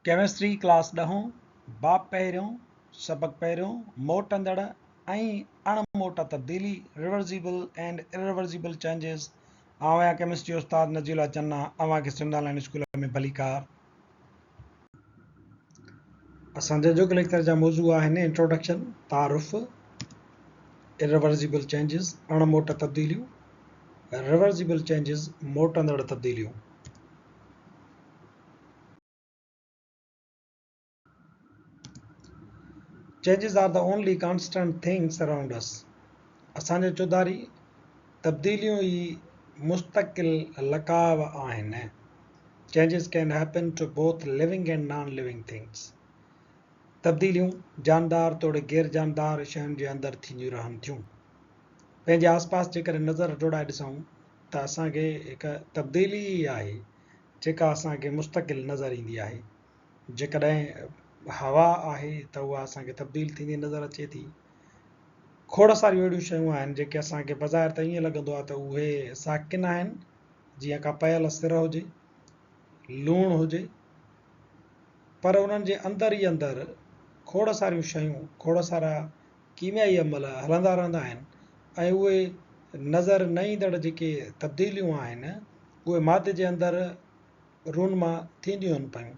Chemistry class ڏهون، باب پهريون، سبق پهريون، موٽندڙ ۽ اڻ موٽ تبديلي، Reversible and Irreversible Changes، آئون آهيان ڪيمسٽري استاد نجي الله چنا، اوهان کي سنڌ آن لائين اسڪول ۾ ڀليڪار. اسان جا اڄوڪي ليڪچر جا موضوع آهن، انٽروڊڪشن، تعارف، Irreversible Changes، اڻ موٽ تبديليون، Reversible Changes، موٽندڙ تبديليون. Changes are the only constant things around us. اسان جي چوڌاري تبديليون ئي مستقل لقاء آهن. Changes can happen to both living and non-living things. تبديليون جاندار توڙي غير جاندار شين جي اندر ٿينديون رهن ٿيون. پنهنجي آس پاس جيڪڏهن نظر ڊوڙائي ڏسون ته اسان کي هڪ تبديلي ئي آهي جيڪا اسان کي مستقل نظر ايندي آهي. جيڪڏهن هوا آهي ته اها اسان کي تبديل ٿيندي نظر اچي ٿي. کوڙ ساريون اهڙيون شيون آهن جيڪي اسان کي بظاهر ته ائين لڳندو آهي ته اهي ساڪن آهن جيئن ڪا پيل سر هجي، لوڻ هجي پر انهن جي اندر ئي اندر کوڙ ساريون شيون، کوڙ سارا ڪيميائي عمل هلندا رهندا آهن ۽ اهي نظر نه ايندڙ جيڪي تبديليون آهن اهي مادي جي اندر رونما ٿينديون آهن پيون.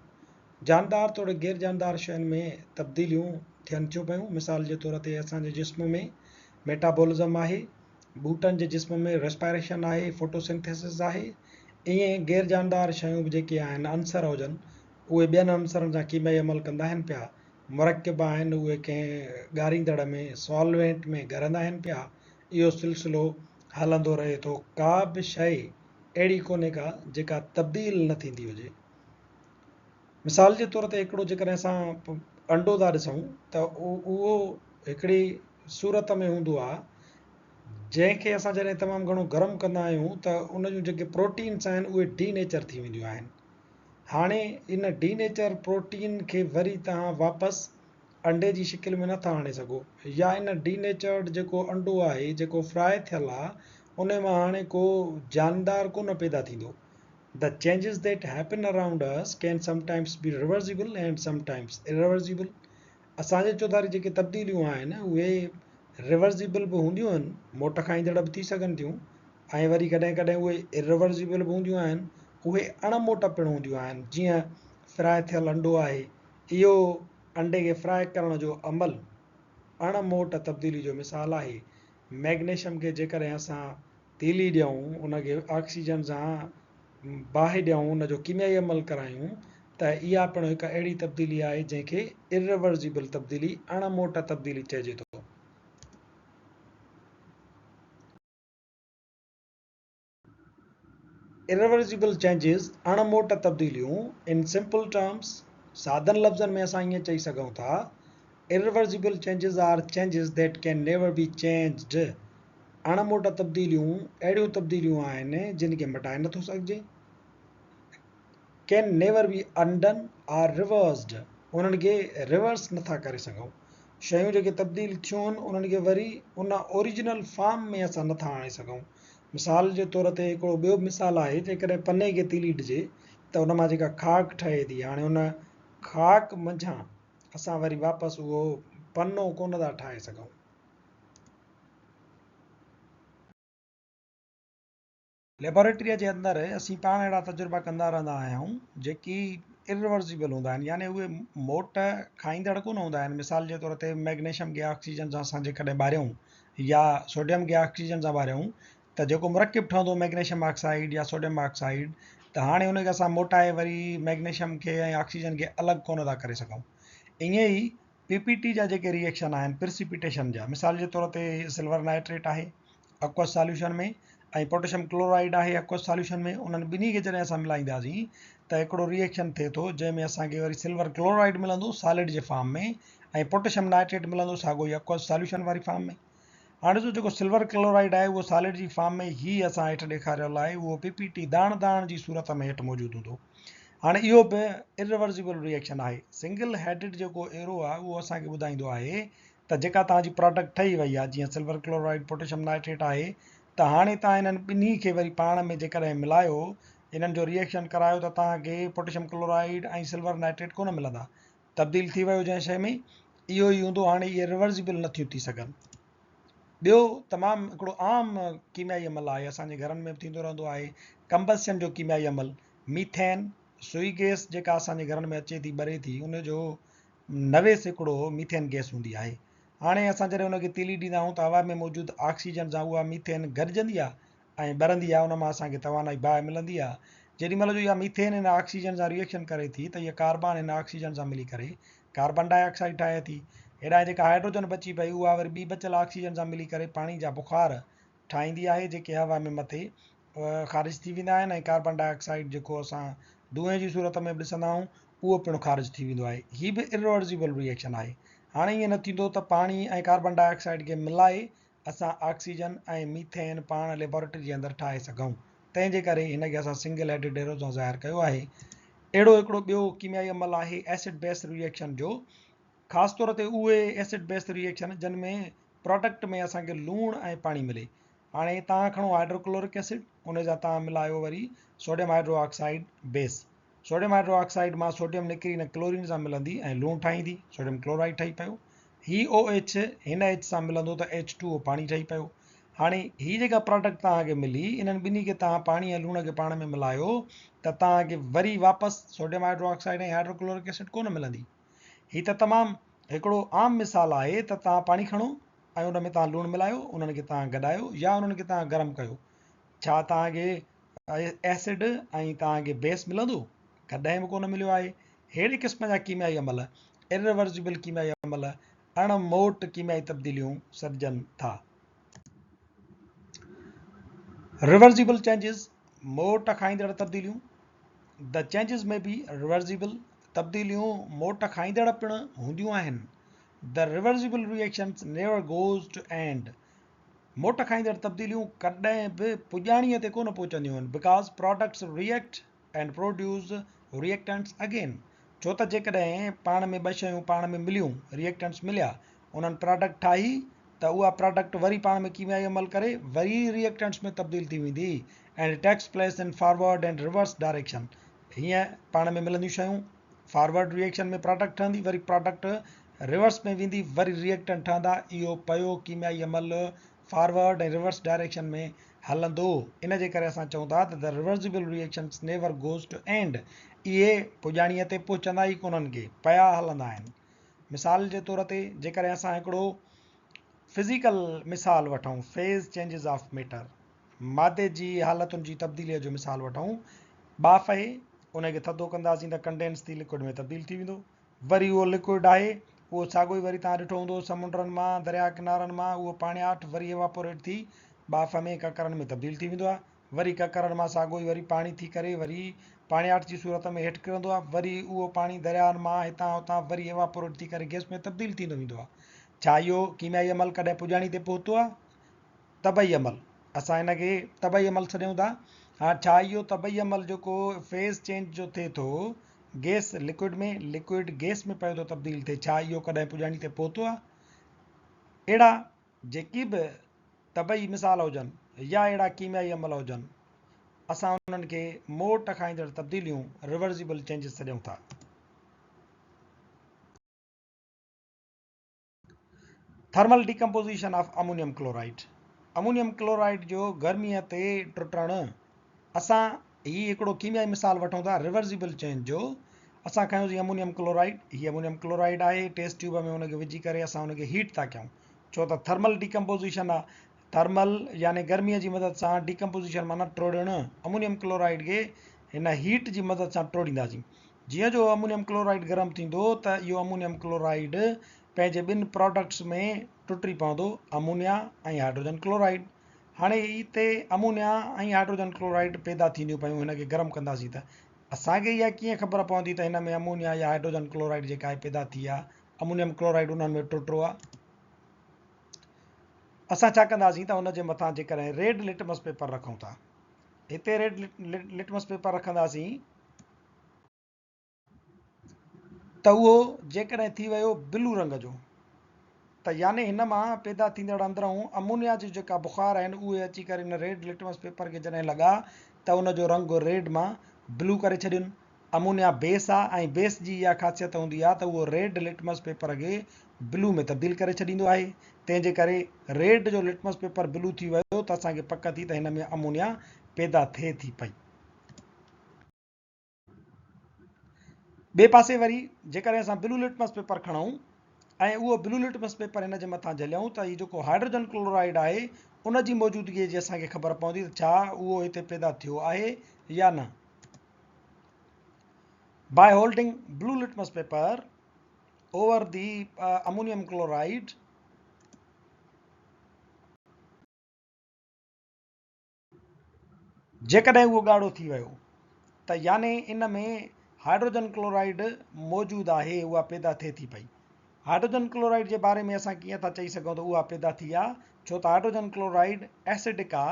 جاندار توڙي غير جاندار شين ۾ تبديليون ٿين ٿيون پيون. مثال جي طور تي اسان جي جسم ۾ ميٽابولزم آهي، ٻوٽن جي جسم ۾ ريسپائريشن آهي، فوٽوسنٿيسز آهي، ائين غير جاندار شيون به جيڪي آهن عنصر هجن اهي ٻين عنصرن سان ڪيميائي عمل ڪندا آهن پيا مرڪب آهن اهي ڪنهن ڳاريندڙ ۾ Solvent ۾ ڳرندا آهن پيا، اهو سلسلو هلندو رهي ٿو، ڪا به شيء اهڙي ڪونهي ڪا جيڪا تبديل نه ٿيندي هجي. مثال جي طور تي هڪڙو جيڪڏهن اسان انڊو ٿا ڏسون ته اهو هڪڙي صورت ۾ هوندو آهي جنهن کي اسان جڏهن تمام گهڻو گرم ڪندا آهيون ته ان جون جيڪي پروٽينس آهن اهي ڊي نيچر ٿي وينديون آهن. هاڻي ان ڊي نيچر پروٽين کي وري توهان واپس انڊي جي شڪل ۾ نٿا آڻي سگهو يا ان ڊي نيچرڊ جيڪو انڊو آهي جيڪو فرائي ٿيل آ ان مان هاڻي ڪو جاندار ڪونه پيدا ٿيندو The changes that happen around us can sometimes be reversible and sometimes irreversible اسان جي چوڌاري جيڪي تبديليون آهن اهي ريورسيبل به هونديون آهن، موٽ کائيندڙ به ٿي سگهن ٿيون ۽ وري ڪڏهن ڪڏهن اهي ارريورسيبل به هونديون آهن، اهي اڻ موٽ پڻ هونديون آهن، جيئن فرائي ٿيل انڊو آهي، اهو انڊي کي فرائي ڪرڻ جو عمل اڻ موٽ تبديلي جو مثال آهي. ميگنيشم کي جيڪڏهن اسان تيلي ڏيون، ان کي آڪسيجن سان باهه ڏيون، ان جو ڪيميائي عمل ڪرايون ته اها پڻ هڪ اهڙي تبديلي آهي جنهن کي Irreversible تبديلي، اڻ موٽ تبديلي، چئجي ٿو. Irreversible Changes، اڻ موٽ تبديليون، In simple terms، سادن لفظن ۾ اسان ائين چئي سگهون ٿا، Irreversible changes are changes that can never be changed، اڻ موٽ تبديليون اهڙيون تبديليون آهن جن کي مٽائي نٿو سگهجي، can never be undone or reversed، انهن کي ريورس نٿا ڪري سگهون، شيون جيڪي تبديل ٿيون آهن انهن کي وري ان اوريجنل فارم ۾ اسان نٿا آڻي سگهون. مثال جي طور تي هڪڙو ٻيو به مثال آهي جيڪڏهن پني کي تيلي ڏجي ته ان مان جيڪا خاڪ ٺهي ٿي هاڻي ان خاڪ منجهان اسان وري واپس اهو پنو ڪونه ٿا ٺاهي سگهون. ليبارٽريء جي اندر اسين پاڻ اهڙا تجربا ڪندا رهندا آهيون جيڪي Irreversible هوندا آهن يعني اهي موٽ کائيندڙ ڪونه هوندا آهن مثال جي طور تي مئگنيشم کي آڪسيجن سان اسان جيڪڏهن ٻاريون يا سوڊيم کي آڪسيجن سان ٻاريون ته جيڪو مرڪب ٺهندو مئگنيشم آڪسائيڊ يا سوڊيم آڪسائيڊ ته هاڻي ان کي اسان موٽائي وري مئگنيشم کي ۽ آڪسيجن کي الڳ ڪونه ٿا ڪري سگهون ائين ئي پي پي ٽي جا جيڪي ريئيڪشن آهن پرسيپيٽيشن جا مثال جي طور تي سلور نائٽريٽ آهي اڪوس ساليوشن ۾ ۽ پوٽيشم ڪلورائيڊ آهي اڪوس ساليوشن ۾ انهن ٻنهي کي جڏهن اسان ملائينداسين ته هڪڙو ريئيڪشن ٿئي ٿو جنهن ۾ اسان کي وري سلور ڪلورائيڊ ملندو سالڊ جي فارم ۾ ۽ پوٽيشم نائٽريٽ ملندو ساڳيو ئي اڪوس ساليوشن واري فارم ۾. هاڻي ڏسو جيڪو سلور ڪلورائيڊ آهي اهو سالڊ جي فارم ۾ هي اسان هيٺ ڏيکاريل آهي اهو پي پي ٽي داڻ داڻ جي صورت ۾ هيٺ موجود هوندو. هاڻي اهو به ارريورسيبل ريئيڪشن آهي. سنگل هيڊڊ جيڪو ايرو آهي اهو اسان کي ٻڌائيندو آهي ته جيڪا توهان جي پراڊڪٽ ٺهي وئي آهي جيئن سلور ڪلورائيڊ پوٽيشم نائٽريٽ آهي ته هاڻي توهان انهن ٻنهي کي وري پاڻ ۾ جيڪڏهن ملايو انهن جو ريئيڪشن ڪرايو ته توهان کي پوٽيشم ڪلورائيڊ ۽ سلور نائٽريٽ ڪونه ملندا. تبديل ٿي ويو جنهن شيء ۾ اهو ئي هوندو هاڻي اهي ريورسيبل نٿيون ٿي سگهن. ٻيو تمام هڪڙو عام ڪيميائي عمل آهي اسان جي گهرن ۾ به ٿيندو رهندو آهي ڪمبسشن جو ڪيميائي عمل ميٿين سوئي گئس جيڪا اسان جي گهرن ۾ اچي ٿي ٻري ٿي ان جو 90% ميٿين گئس هوندي آهي. هاڻي اسان جڏهن ان کي تيلي ڏيندا آهيون ته هوا ۾ موجود آڪسيجن سان اها ميٿين گڏجندي آهي ۽ ٻرندي آهي ان مان اسان کي توانائي باهه ملندي آهي. جيڏي مهل جو اها ميٿين هن آڪسيجن سان ريئيڪشن ڪري ٿي ته اها ڪاربان هن آڪسيجن سان ملي ڪري ڪاربان ڊاء آڪسائيڊ ٺاهي ٿي. هيڏانهن جيڪا هائيڊروجن بچي پئي اها وري ٻي بچيل آڪسيجن سان ملي ڪري پاڻي جا بخار ٺاهيندي آهي جيڪي هوا ۾ مٿي خارج ٿي ويندا آهن ۽ ڪاربان ڊاء آڪسائيڊ جيڪو اسان دونهين جي صورت ۾ به ڏسندا آهيون اهو پڻ خارج ٿي ويندو آهي. هي به ارورسيبل ري ايڪشن آهي. هاڻي ائين نه ٿيندو ته پاڻي ۽ ڪاربان ڊاء آڪسائيڊ کي ملائي اسان آڪسيجن ۽ ميٿين پاڻ ليبارٽري جي اندر ٺاهي سگهون تنهن جي ڪري هن کي اسان سنگل هيڊڊ ايرو سان ظاهر ڪيو آهي. اهڙو هڪڙو ٻيو ڪيميائي عمل آهي ايسڊ بيس ري ايڪشن جو خاص طور تي اهي ايسڊ بيس ري ايڪشن جن ۾ پراڊڪٽ ۾ اسان کي لوڻ ۽ پاڻي ملي. هاڻي توهان کڻو هائيڊروڪلورڪ ايسڊ ان سان توهان ملايو وري sodium hydroxide base. Sodium hydroxide مان سوڊيم نڪري هن ڪلورين سان ملندي ۽ لوڻ ٺاهيندي، سوڊيم ڪلورائيڊ ٺهي پيو. هي او ايڇ هن ايڇ سان ملندو ته ايڇ ٽو او پاڻي ٺهي پيو. هاڻي هي جيڪا پراڊڪٽ توهان کي ملي انهن ٻنهي کي توهان پاڻي ۽ لوڻ کي پاڻ ۾ ملايو ته توهان کي وري واپس sodium hydro oxide ۽ hydrochloric acid ڪونه ملندي. هي ته تمام هڪڙو عام مثال آهي ته توهان پاڻي کڻو ۽ ان ۾ توهان لوڻ ملايو انهن کي توهان گڏايو يا انهن کي توهان گرم ڪيو ڇا توهان کي ايسڊ ۽ توهان کي بيس ملندو؟ ڪڏهن به ڪونه مليو آهي. ههڙي قسم جا ڪيميائي عمل Irreversible ڪيميائي عمل اڻ موٽ ڪيميائي تبديليون سڏجن ٿا. Reversible Changes موٽ کائيندڙ تبديليون The changes may be reversible تبديليون موٽ کائيندڙ پڻ هونديون آهن. The reversible reactions never goes to end موٽ کائيندڙ تبديليون ڪڏهن به پڄاڻيء تي ڪونه پهچنديون آهن because products react and produce reactants again ڇو ته جيڪڏهن پاڻ ۾ ٻه شيون پاڻ ۾ مليون ريئيڪٽنٽس مليا انهن پراڊڪٽ ٺاهي ته اها پراڊڪٽ وري پاڻ ۾ ڪيميائي عمل ڪري وري ريئيڪٽنٽس ۾ تبديل ٿي ويندي and takes place in forward and reverse direction هيئن پاڻ ۾ ملنديون شيون فارورڊ ريئيڪشن ۾ پراڊڪٽ ٺهندي وري پراڊڪٽ ريورس ۾ ويندي وري ريئيڪٽنٽ ٺهندا اهو پيو ڪيميائي عمل فارورڊ ۽ ريورس ڊائريڪشن ۾ هلندو ان جي ڪري اسان چئون ٿا ته the reversible reactions never goes to end اهي پڄاڻيء تي پهچندا ئي ڪونهن ڪي پيا هلندا آهن مثال جي طور تي جيڪڏهن اسان هڪڙو فزيڪل مثال وٺون فيز چينجز آف ميٽر مادي جي حالتن جي تبديليء جو مثال وٺون. ٻاڦ اهي، ان کي ٿڌو ڪنداسين ته ڪنڊينس ٿي لڪوئڊ ۾ تبديل ٿي ويندو. وري اهو لڪوئڊ آهي، اهو ساڳيو ئي وري توهان ڏٺو هوندو سمنڊن مان، درياء ڪنارن مان اهو پاڻياٺ وري ايواپوريٽ ٿي ٻاڦ ۾ ڪڪرن ۾ تبديل ٿي ويندو آهي. وري ڪڪرن مان ساڳيو ئي وري پاڻي ٿي ڪري وري پاڻياٺ جي صورت ۾ هيٺ ڪرندو آهي. وري اهو پاڻي درياهن مان هتان هتان وري ايواپوريٽ ٿي ڪري گئس ۾ تبديل ٿيندو ويندو آهي. ڇا اهو ڪيميائي عمل ڪڏهن پڄاڻي تي پهتو آهي؟ طبعي عمل، اسان هن کي طبعي عمل سڏيون ٿا. هاڻ ڇا اهو طبعي عمل جيڪو فيز چينج جو ٿئي ٿو، گئس لڪوئڊ ۾، لڪوئڊ گئس ۾ پيو ٿو تبديل ٿئي، ڇا اهو ڪڏهن پڄاڻي تي پهتو آهي؟ اهڙا جيڪي به طبعي مثال هجن يا اهڙا ڪيميائي عمل هجن، اسان انهن کي موٽ کائيندڙ تبديليون، Reversible Changes، سڏيون ٿا. Thermal decomposition of ammonium chloride, ammonium chloride جو گرميء تي ٽٽڻ. اسان هي هڪڙو ڪيميائي مثال وٺون ٿا ريورسيبل چينج جو. اسان کنيوسين امونيم ڪلورائيڊ، هي امونيم ڪلورائيڊ آهي، ٽيسٽ ٽيوب ۾ ان کي وجهي ڪري اسان ان کي هيٽ ٿا ڪيون، ڇو ته ٿرمل ڊيڪمپوزيشن آهي. ٿرمل يعني گرميء جي مدد سان، ڊيڪمپوزيشن معنيٰ ٽوڙڻ، امونيم ڪلورائيڊ کي هن هيٽ جي مدد سان ٽوڙينداسين. جيئن جو امونيم ڪلورائيڊ گرم ٿيندو ته اهو امونيم ڪلورائيڊ پنهنجي ٻن پراڊڪٽس ۾ ٽٽي پوندو، امونيا ۽ هائيڊروجن ڪلورائيڊ. هاڻي هتي امونيا ۽ هائيڊروجن ڪلورائيڊ پيدا ٿينديون پيون هن کي گرم ڪنداسين ته اسان کي اها ڪيئن خبر پوندي ته هن ۾ امونيا يا هائيڊروجن ڪلورائيڊ جيڪا آهي پيدا ٿي آهي، امونيم ڪلورائيڊ انهن ۾ ٽٽو آهي. اسان ڇا ڪنداسين ته ان جي مٿان جيڪڏهن ريڊ لٽمس پيپر رکون ٿا، هتي ريڊ لٽمس پيپر رکنداسين، ته اهو جيڪڏهن ٿي ويو بلو رنگ جو ته يعني هن مان پيدا ٿيندڙ اندرئون امونيا جي جيڪا بخار آهن اهي اچي ڪري هن ريڊ لٽمس پيپر کي جڏهن لڳا ته ان جو رنگ ريڊ مان بلو ڪري ڇڏين. امونيا بيس آ ۽ بيس جي اها خاصيت هوندي آ ته اهو ريڊ لٽمس پيپر کي بلو ۾ تبديل ڪري ڇڏيندو آهي. تنهن جي ڪري ريڊ جو لٽمس پيپر بلو ٿي ويو ته اسان کي پڪ ٿي ته هن ۾ امونيا پيدا ٿئي ٿي پئي. ٻئي پاسي وري جيڪڏهن اسان بلو لٽمس پيپر کڻون ۽ اهو بلو لٽمس پيپر هن جي مٿان جهليون ته هي جيڪو هائيڊروجن ڪلورائيڊ آهي ان جي موجودگي جي اسان کي خبر پوندي ته ڇا اهو هتي پيدا ٿيو آهي يا نه. By holding blue litmus paper over the ammonium chloride, جيڪڏهن اهو ڳاڙهو ٿي ويو ته يعني ان ۾ هائيڊروجن ڪلورائيڊ موجود آهي، اها پيدا ٿئي ٿي پئي. هائيڊروجن ڪلورائيڊ جي باري ۾ اسان ڪيئن ٿا چئي سگهون ته اها پيدا ٿي آ؟ ڇو ته هائيڊروجن ڪلورائيڊ ايسڊڪ آ،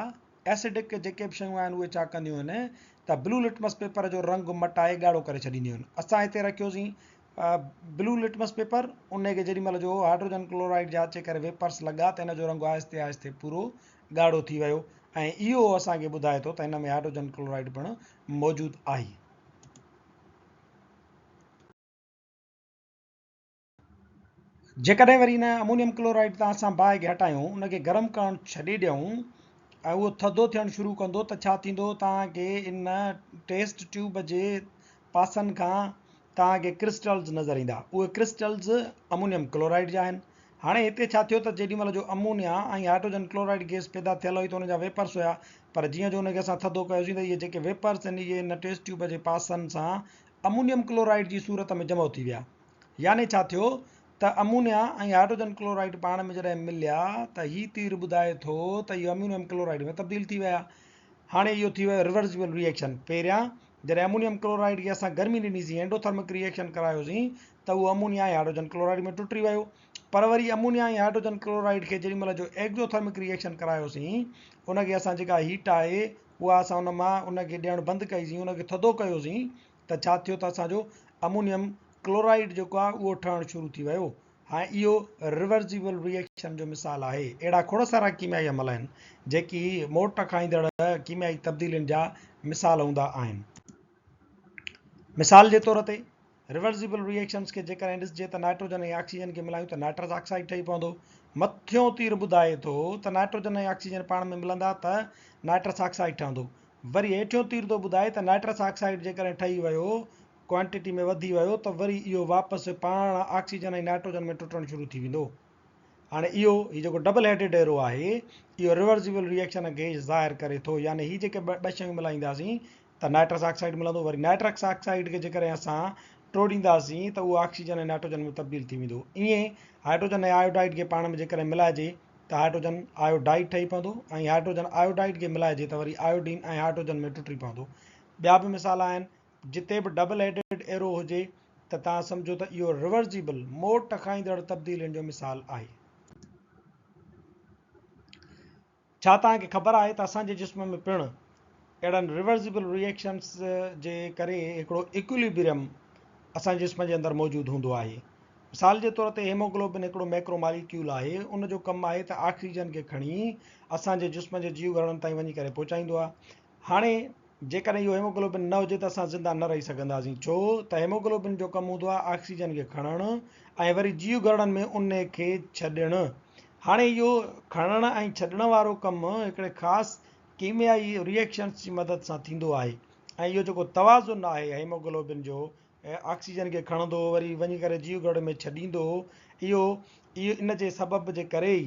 ايسڊڪ جيڪي به شيون آهن اهي ڇا ڪنديون آهن ته بلو لٽمس پيپر جو رنگ مٽائي ڳاڙهو ڪري ڇڏينديون آهن. اسان هتي رکيوسين بلو لٽمس پيپر، ان کي جيڏي مهل جو هائيڊروجن ڪلورائيڊ جا اچي ڪري ويپرس لڳا ته ان جو رنگ آهستي آهستي پورو ڳاڙهو ٿي ويو ۽ اهو اسان کي ٻڌائي ٿو ته هن ۾ هائيڊروجن ڪلورائيڊ پڻ موجود آهي. جيڪڏهن وري ان امونيم ڪلورائيڊ تان اسان باهه کي هٽايون، ان کي گرم ڪرڻ ڇڏي ڏيون ۽ اهو ٿڌو ٿيڻ شروع ڪندو ته ڇا ٿيندو؟ توهان کي ان ٽيسٽ ٽيوب جي پاسن کان توهان کي ڪرسٽلز نظر ايندا. اهي ڪرسٽلز امونيم ڪلورائيڊ جا آهن. هاڻي هتي ڇا ٿيو ته جيڏي مهل جو امونيا ۽ هائيڊروجن ڪلورائيڊ گئس پيدا ٿيل هئي ته ان جا ويپرس هيا پر جيئن جو ان کي اسان ٿڌو ڪيوسين ته اهي جيڪي ويپرس آهن اهي ان ٽيسٽ ٽيوب جي پاسن سان امونيم ڪلورائيڊ جي صورت ۾ جمع ٿي ويا. يعني ڇا ٿيو ته امونيا ۽ هائيڊروجن ڪلورائيڊ پاڻ ۾ جڏهن مليا ته هي تير ٻڌائي ٿو ته اهي امونيم ڪلورائيڊ ۾ تبديل ٿي ويا. هاڻي اهو ٿي ويو ريورسبل ريئيڪشن. پهريان جڏهن امونيم ڪلورائيڊ کي اسان گرمي ڏنيسين، اينڊوٿرمڪ ري ايڪشن ڪرايوسين ته اهو امونيا ۽ هائيڊروجن ڪلورائيڊ ۾ ٽٽي ويو. پر وري امونيا ۽ هائيڊروجن ڪلورائيڊ کي جيڏي مهل جو ايگزوٿرمڪ ري ايڪشن ڪرايوسين، ان کي اسان جيڪا هيٽ آهي اها اسان ان مان ان کي ڏيڻ بند ڪئيسين، ان کي ٿڌو ڪيوسين ته ڇا ٿيو ته اسان جو امونيم ڪلورائيڊ جيڪو آهي اهو ٺهڻ شروع ٿي ويو. هاڻي اهو ريورسيبل ري ايڪشن جو مثال آهي. اهڙا کوڙ سارا ڪيميائي عمل آهن، جيڪي موٽ کائيندڙ ڪيميائي تبديلين جا مثال هوندا آهن. مثال جي طور تي، ريورسيبل ري ايڪشنز کي جيڪڏهن ڏسجي ته نائٽروجن ۽ آڪسيجن کي ملايون ته نائٽرس آڪسائيڊ ٺهي پوندو. مٿيون تير ٻڌائي ٿو ته نائٽروجن ۽ آڪسيجن پاڻ ۾ ملندا ته نائٽرس آڪسائيڊ ٺهندو. وري هيٺيون تير ٿو ٻڌائي ته نائٽرس آڪسائيڊ جيڪڏهن ٺهي ويو ڪوانٽٽي ۾ وڌي ويو ته وري اهو واپس پاڻ آڪسيجن ۽ نائٽروجن ۾ ٽٽڻ شروع ٿي ويندو. هاڻي اهو هي جيڪو ڊبل هيڊيڊ ايرو آهي اهو ريورسيبل ري ايڪشن کي ظاهر ڪري ٿو يعني هي جيڪي ٻه شيون ملائينداسين ته نائٽرس آڪسائيڊ ملندو وري نائٽرس آڪسائيڊ کي جيڪڏهن اسان ٽوڙينداسين ته اهو آڪسيجن ۽ نائٽروجن ۾ تبديل ٿي ويندو. ائين هائڊروجن ۽ آيوڊائيڊ کي پاڻ ۾ جيڪڏهن ملائجي ته هائڊروجن آيوڊائيڊ ٺهي پوندو ۽ هائڊروجن آيوڊائيڊ کي ملائجي ته وري آيوڊين ۽ هائڊروجن ۾ ٽٽي پوندو. ٻيا به مثال آهن. جتي به ڊبل هيڊيڊ ايرو هجي ته توهان سمجهو ته اهو ريورسيبل، موٽ کائيندڙ، تبديلين جو مثال آهي. ڇا توهان کي خبر آهي ته اسان جي جسم ۾ پڻ اهڙن ريورسيبل ري ايڪشنز جي ڪري هڪڙو ايڪوليبريم اسان جي جسم جي اندر موجود هوندو آهي. مثال جي طور تي هيموگلوبن هڪڙو ميڪرو ماليڪيول آهي ان جو ڪم آهي ته آڪسيجن کي کڻي اسان جي جسم جي جيو گهرڙن تائين وڃي ڪري پهچائيندو آهي. هاڻي جيڪڏهن اهو هيموگلوبن نه هجي ته اسان زنده نه رهي سگهنداسين ڇو ته هيموگلوبن جو ڪم هوندو آهي آڪسيجن کي کڻڻ ۽ وري جيو گهرڙن ۾ ان کي ڇڏڻ. هاڻي اهو کڻڻ ۽ ڇڏڻ وارو ڪم هڪڙي خاص ڪيميائي ريئيڪشنس جي مدد سان ٿيندو آهي ۽ اهو جيڪو توازن آهي هيموگلوبن جو آڪسيجن کي کڻندو وري وڃي ڪري جيو گهرڙ ۾ ڇڏيندو اهو اهو ان جي سبب جي ڪري ئي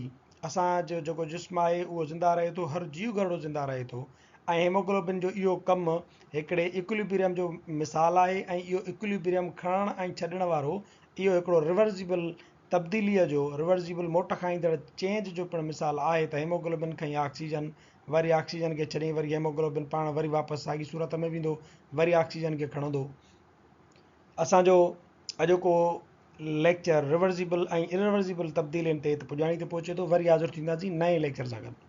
اسان جو جيڪو جسم آهي اهو زنده رهي ٿو هر جيو گهرڙو زنده رهي ٿو ۽ هيموگلوبن جو اهو ڪم هڪڙي ايڪوليبريم جو مثال آهي ۽ اهو ايڪوليبريم کڻڻ ۽ ڇڏڻ وارو اهو هڪڙو ريورسيبل تبديليء جو ريورسيبل موٽ کائيندڙ چينج جو پڻ مثال آهي ته هيموگلوبن کڻي آڪسيجن وري آڪسيجن کي ڇڏي وري هيموگلوبن پاڻ وري واپس ساڳي صورت ۾ ويندو وري آڪسيجن کي کڻندو. اسان جو اڄوڪو ليڪچر ريورسيبل ۽ اريورسيبل تبديلين تي هت پڄاڻي تي پهچي ٿو. وري حاضر ٿينداسين نئين ليڪچر سان گڏ.